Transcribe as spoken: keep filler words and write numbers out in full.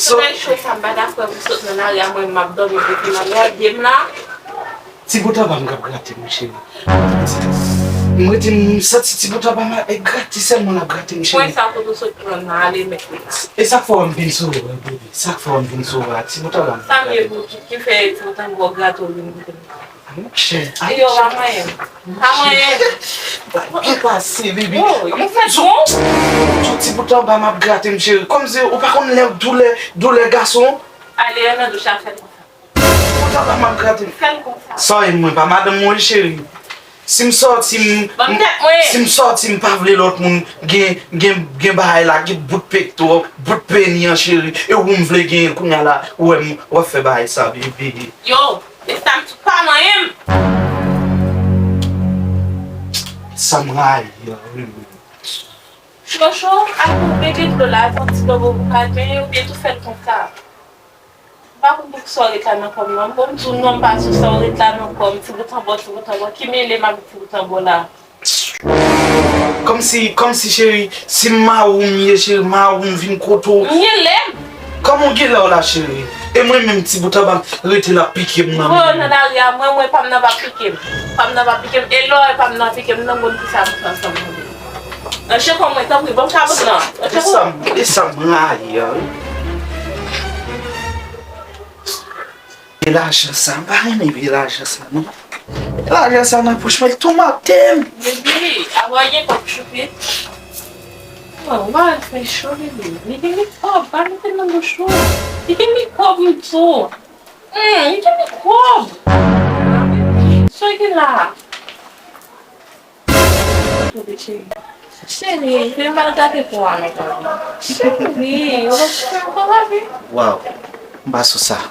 Solèy cho sa, m pa dakò pou sot nan lari a, mwen m ap dòmi pou kounye a, gade m la. Ti bout anba m k ap grate m, cheri. M rete, m santi ti bout anba m ap grate, sèlman l ap grate m, cheri. Mwen sa kote w sot pran nan ale mèt mwen la. E sa k fè w wè m vin sove w, bebe? Sa k fè w wè m vin sove w a? Ti bout anba m k ap grate m. Sa m ye pou ki, ki fè ti bout anba w grate w vin kote m? Monchè, e yo pa manyen m. Pa manyen m. Byen pase, bebe. Yo, yo fèt bon. Tout ti bout anba m ap grate m, cheri. Kòmsi ou pa konn lè doulè, doulè gason. Ale nan douch la, fè l konsa. Ti bout anba m ap grate m. Fè l konsa. Sa e mwen, pa madanm mwen, cheri. Si m sòti, m, Ban m tèt mwen. Si m sòti, m pa vle lòt moun gen, gen, gen bagay la, gen bout pekto, bout peni an, cheri. E ou m vle genyen kounye a la, ou wè m, w ap fè bagay sa, bebe. Yo, e sa m tou pa manyen m. Sa m rayi an, wi, wi. Chocho, al pou bebe dlo la, al pran ti dlo pou kalme, oubyen tou fè l konsa. M pa konn poukisa w ret la nan kò m nan. Bon, m di w non, m pa sou sa, w ret la nan kò m, ti bout anba w, ti bout anba w. Ki mele m avèk ti bout anba w la? Kòmsi, kòmsi, cheri, si m mawon m ye, cheri, mawon m vin kote w. M gen lè m. Kòman w gen lè w la, cheri? E mwen menm, ti bout anba m rete l ap pike m nan. Voye w nan lari a, mwen, mwen, pa m nan pa pike m. Pa m nan pa pike m. E lè w wè pa m nan pike m, nan konn kisa m fè ansanm avè w. Lòche kò mwen, tanpri, ban m kabrit lan. Lòche kò. E sa m, e sa m rayi an, wi. E lajan sa, m pa renmen vye lajan sa, non. E lajan sa nan poch mwen, l tou mate m. Bebe, avwa gen kòb choupi. Oh, wa fè cho, bebe. Li gen mikwòb, pa mete nan bouch ou. Li gen mikwòb, m di w. Hmm, li gen mikwòb. Sa gen la? Cheri, cheri, fè m al gade po a non, pardon. Cheri, ou pa fè m kò lavi. Waw, m pa sou sa.